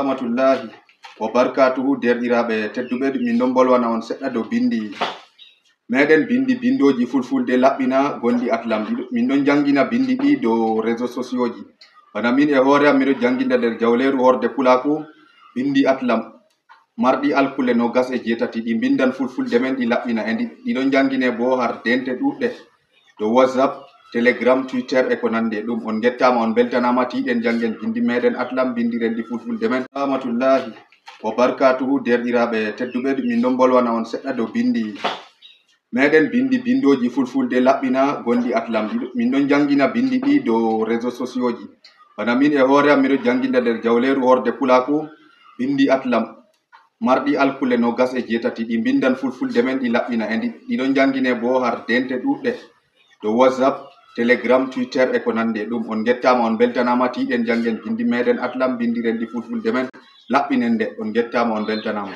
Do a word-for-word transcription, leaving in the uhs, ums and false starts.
Rahmatullahi wa barkatuhu, derɗiraaɓe tedduɓe, min ɗon bolwana on seɗɗa dow bindi meɗen, bindi bindooji fulfulde laɓɓina gonɗi atlam. Ɗiɗo- min ɗon janngina bindi ɗi dow réseaux sociauxji. Bana min e hoore am, miɗo jannginda nder jawleeru horde pulaaku bindi atlam marɗi alkule noogas e jeetati, ɗi mbindan fulfulde men, ɗi laɓɓina. E ndi- ɗi ɗon janngine boo har dente ɗuuɗɗe dow WhatsApp, Telegram, Twitter e ko nanndi e ɗum. On ngettaama, on mbeltanaama. Tiiɗen, janngen bindi meɗen atlam, binndiren ɗi fulfulde men. Rahmatullahi wa barkatuhu, derɗiraaɓe tedduɓe, min ɗon bolwana on seɗɗa dow bindi meɗen, bindi bindooji fulfulde laɓɓina gonɗi atlam. Ɗiɗo- min ɗon janngina bindi ɗi dow réseaux sociauxji. Bana min e hoore am, miɗo jannginda nder jawleeru horde pulaaku bindi atlam marɗi alkule noogas e jeetati, ɗi mbindan fulfulde men, ɗi laɓɓina. E ndi- ɗi ɗon janngine boo har dente ɗuuɗɗe dow WhatsApp, Telegram, Twitter e ko nanndi e ɗum. On ngettaama, on mbeltanaama. Tiiɗen, janngen bindi meɗen atlam, binndiren ɗi fulfulde men, laɓɓinen nde. On ngettaama, on mbeltanaama.